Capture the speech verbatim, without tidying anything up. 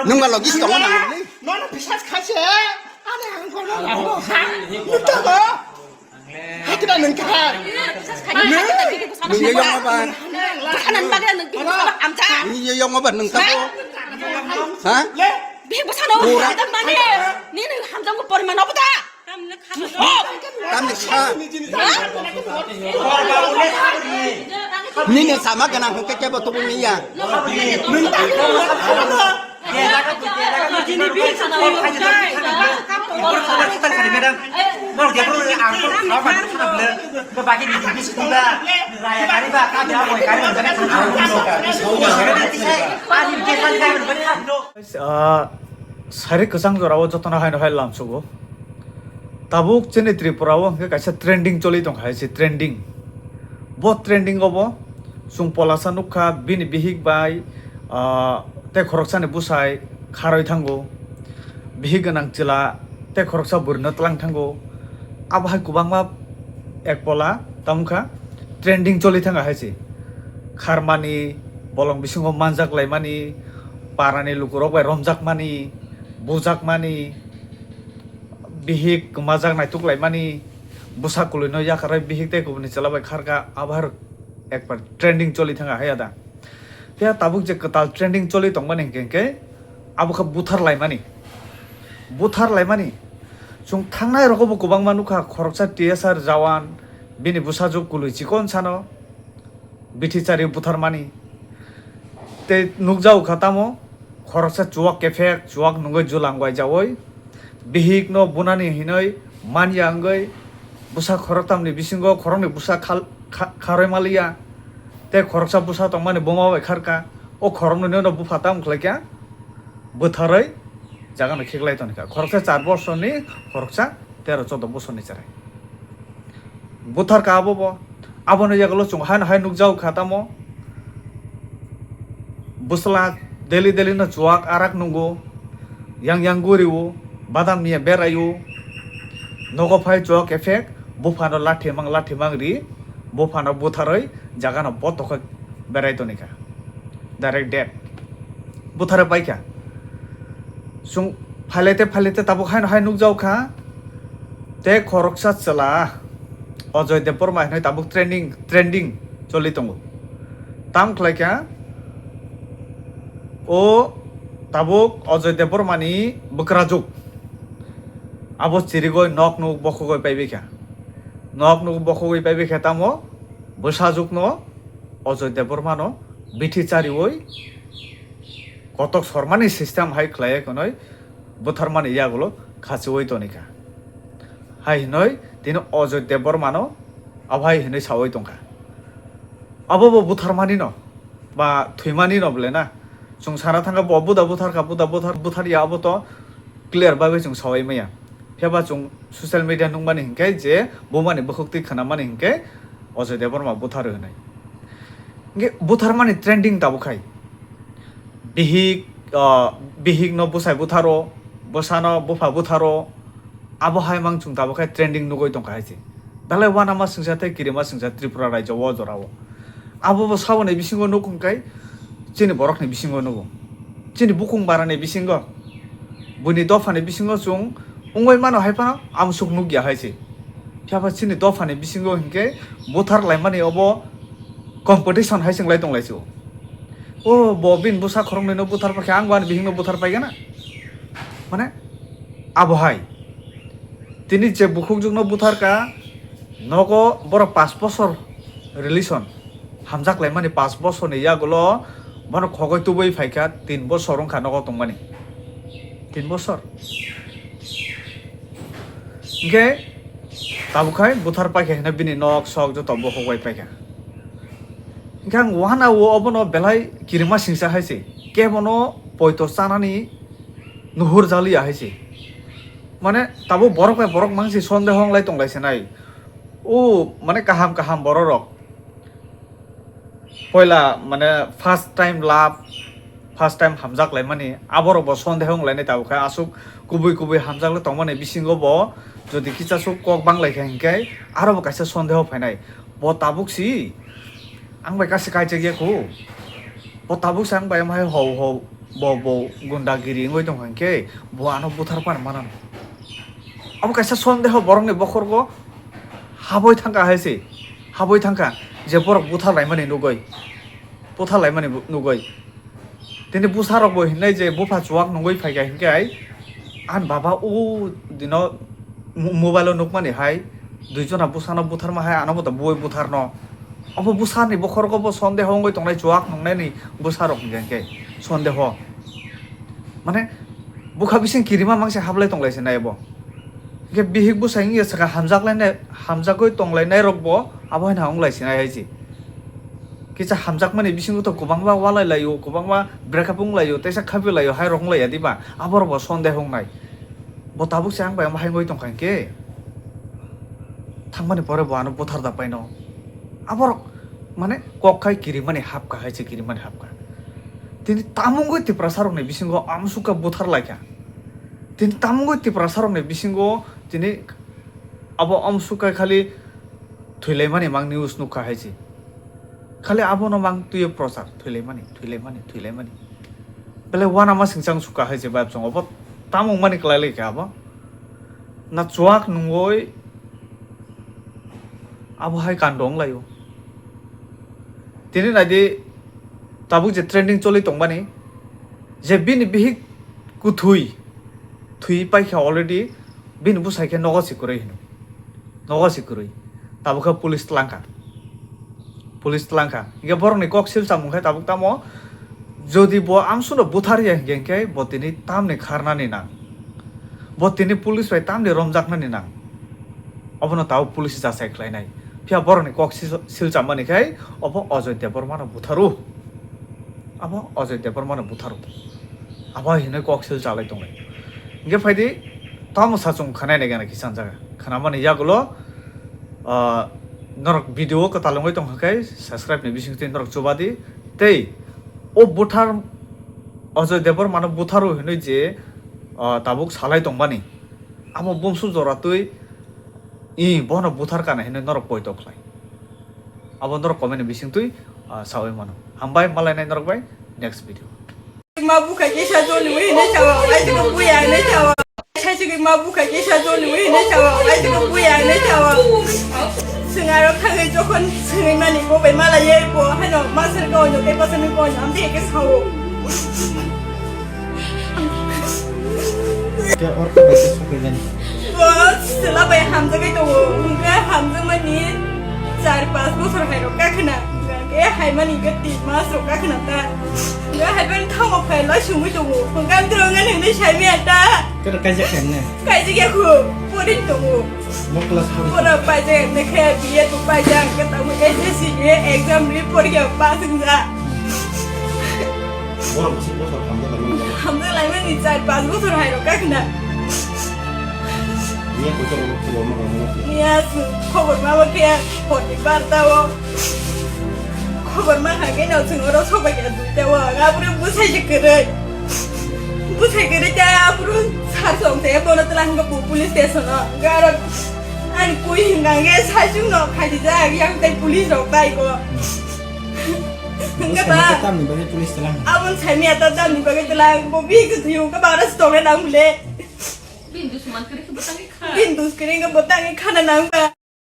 Nung ba logis tongo nang ni? Nono bisas khaise. Ani ang kono lago ha. Nung to go. Hakida nung kha. Nung ye yong ba. Nung ye yong ba nung ta ko. Ha? Bihik bwsano hamjak mani, nini hamjakmung poriman obo da? Tamni sa. Nini sama gana hwnkhe kebo tubu niya. Ah, sari kwchang jorao jotono haino hai lamsugo. Tabuk chini Tripura o hwnkhe kaisa trending choli tongkha hai se, trending. Bo trending o bo chwng polasa nukha, bini bihik bai, ah, tei khoroksani bwsai kharwi thango. Bihik gwnang chwla tei khoroksa bwrwino twlang thango. Abo hai kwbangma ek pola tamo wngkha trending choli thangkha hai se. Kharmani, bolong bisingo manjak laimani, parani lukurok bai romjakmani, bujakmani, bihik kwmajak naituk laimani, bwsa kwlwino yakarwi bihik tei kubuni chwla bai kharkha, abo hai rok ekbar trending choli thangkha hai ada. Phiya tabuk je kwtal trending choli tongmani hinkhe, hinkhe abo khe buthar laimani. Buthar laimani. Chwng thangnai rogo bo kwbangma nukha, khoroksa T S R jawan, bini bwsajwk kwlwi chikon sano, bithi chari butharmani. Tei nukjago kha tamo, khoroksa chuwak kephek, chuwak nungwi julang waijaui, bihikno bunani hinwi manya wngwi, bwsa khoroktamni bisingo khoroknwi bwsa khal-, kha-, kharwi maliya. Tei khoroksa bwsa tongmani buma bai kharkha. O khoroknwino bupha tamo khlaikha, bwtharwi jagano khiklai tongkha. Khoroksa char bosorni, khoroksa tero chodo bosorni chwrai. Butharkha abo bo. Aboni yagulo chwng haino hai nukjago kha tamo. Bwsla daily daily no chuwak arak nungo, yang yang guriwo, badam niya beraio, nogo phai chuwak ephek, buphano lathi mang lathi mang ri, buphano butharwi jagano botokhok berai tonikha. Direct death. Butharwi paikha. Chwng phailete phailete tabuk haino hai nukjago kha. Tei khoroksa chwla Ajoy Debbarma hinwi tabuk trending, trending choli tongo. Tam khlaikha o tabuk Ajoy Debbarmani bwkrajwk. Abo chirigwi nok nuk bokhogwi paibaikha. Nok nuk bokhogwi paibaikha tamo bwsajwkno Ajoy Debbarmano bithi chariwi kotok sormani system hai khlaiwi khwnwi butharmani yagulo khachiwi tonikha. Hai hwnwi tini Ajoy Debbarmano abo hai hwnwi sawi tongkha. Abo bo butharmanino ba thwimanino bole na. Chwng sana thangkha bo buda butharkha, buda buthar, butharya abo to clear bai bai chwng sawai maya. Phiya ba chwng social media nukmani hinkhe je bumani bukhuktwi khwnamani hinkhe Ajoy Debbarma butharo hinwi. Hinkhe butharmani trending tabuk khai. Bihik, ah, bihikno bwsai butharo, bwsano bupha butharo, abo hai mang chwng tabuk khai trending nugwi tongkha hai se. Belai uanama swngsa tei kirima swngsa Tripura rajyo o jorao. Abo bo saboni bisingo nuk hwnkhe chini borokni bisingo nugo. Chini bukung barani bisingo, buini dophani bisingo chwng wngwi mano hai phano amsuk nukya hai se. Phiya ba chini dophani bisingo hinkhe buthar laimani obo competition hai se wng lai tong lai se o. O bo bini bwsa khoroknwino buthar paikha, ang bo ani bihikno buthar paigana. Mane abo hai. Tini je bukhukjwkno butharkha, nogo borok pash bosor relation hamjak laimani, pash bosorni yagulo bono khogwi tubui phaikha, tin bosor wngkha nogo tongmani. Tin bosor. Hinkhe tabuk khai buthar paikha hwnwi bini nok sok joto bokhok bai paikha. Hinkhe ang uanao obono belai kirima singsa hai se, kebono poito chanani nuhur jaliya hai se. Mane tabuk borok bai borok mang se sondeho wng lai tong lai se nai. O mane kaham kaham borok rok. Poila mane first time love, first time hamjak laimani, aborok bo sondeho wng lainai tabuk khe aswk kubui kubui hamjak le tongmani bisingo bo jodi kisa swk kok bang lai kha hinkhe aro bo kaisa sondeho phainai. Bo tabuk si ang bai kaisa kaichak ya khu. Bo tabuk si ang bai amhai hou hou Bo, bo gundagiri wngwi tongkha hinkhe bo ano buthar pan mano. Abo kaisa sondeho borokni bokhorgo haboi thangkha hai se, haboi thangkha je borok buthar laimani nugwi, buthar laimani bu-, nugwi. Tini bwsarokbo hinai je bupha chuwak nungwi phaikha hinkhe ai, ani baba o dino mo-, mobile o nukmani hai, duijona bwsano butharma hai, ano bo to bui butharno. Obo bwsani bokhorgo bo sondeho wngwi tongnai, chuwak nungnaini bwsarok hinkhe sondeho. Mane bwkha bising kirima mangse hablai tonglai se nai bo. Hinkhe bihik bwsai wngya sakha hamjaklainai, hamjagwi tonglainairokbo abo haino wnglaisi nai hai se. Kisa hamjakmani bisingo to kwbangma walai laio, kwbangma breakup wng laio, teisa khapi laio, hai rok wng laiya diba? Aborokbo sondeho wngnai. Bo tabuk se ang bai omo hai wngwi tongkha hinkhe thangmani pore bo ano buthar da paino. Aborok mane kok khai kirimani hapkha hai se, kirimani hapkha. Tini tamo wngwi Tiprasarokni bisingo amsukha buthar laikha. Tini tamo wngwi Tiprasarokni bisingo tini abo amsukha khali thwilaimani mang news nukha hai se. Khali abono mang twiyo prochar, thwilaimani, thwilaimani, thwilaimani. Belai uanama singchang sukha hai se bai bwskango. Obo tamo wngmani kwlai laikha abo? Na chuwak nungwi abo hai kando wng laio. Tini naidi tabuk je trending choli tongmani, je bini bihik kwthwi, thwi paikha already, bini bwsai khe nogo si kwrwi hino. Nogo si kwrwi. Tabuk khe police tlangkha. Police tlangkha. Hinkhe borokni kok silchamung khe tabuk tamo, jodi bo amsukno buthar ya hinkhe, hinkhe bo tini tamni kharnani nang. Bo tini police bai tamni romjaknani nang. Obono tabuk police jachai khlainai. Phiya borokni kok sil-, silchammani khai obo Ajoy Debbarmano butharu. Abo Ajoy Debbarmano butharu. Abo hinwi kok sil chalai tonglai. Hinkhe phaidi tamo sachung khanai nai gana kisan jaga. Khanamani yagulo, ah, norok video kwtal wngwi tongkha khe subscribe ni bisingtwi norok chubadi. Tei o buthar Ajoy Debbarmano butharu hinwi je, ah, tabuk salai tongmani. Amo bumsu jora twi, i, bono buthar kana hinwi norok poito khlai. Abo norok comment ni bising twi, ah, sawi mano. Hambai, malainai norok bai next video. Ma bukha kisa joli wi ne chawa, ai to buya ne chawa. Saisi ma bukha kisa joli wi ne chawa, ai to buya ne chawa. Sengaro thangwi jokhon sengwi mani bo bai mala ye bo, hano masar ko no ke pasani ko no, amte ke sawo. Khe ortho bai khe sokwi jani. Bo chwla bai hamjagwi tongo. Hwnkhe hamjakmani char panch bosor hai rok kakhna. Hwnkhe haimani hwnkhe tin mas rok kakhna ta. Hwnkhe haimani thango phai loi sungwi tongo. Hwnkhe ang tro wngani hwnwi saimaya ta. Kero kaijak khe ne? Kaijak ya khu. Porin tongo. Bo class four. Pura paijak, nekhe B Ed bo paijak, hwnkhe tabuk S S C ni exam ri porikha pass wngjak. Borok bwswk bosor hamjak laimani. Hamjak laimani char panch bosor hai rok kakhna. Niya koito rok khobor ma rok ma. Niya khobor ma bo khe hor ni barta o. Khobor ma kha khe no chwng oro sobai kha duita o. Abro bwsai se kwrwi. Bwsai kwrwi ta abro sar song te bono twlang kha police station o. Garo ani koi hinga nge sai chwng no khai di jak yang tai police rok tai ko. Hwnkhe ba? Tamni bagwi police twlang? Abon saimaya ta tamni bagwi twlang, bo bihik se thwiyo, hwnkhe ba aro se tongnai nang bole. Bini dusu man kwrwi khe bwtangwi kha. Bini dus kwrwi khe bwtangwi khana nang ba.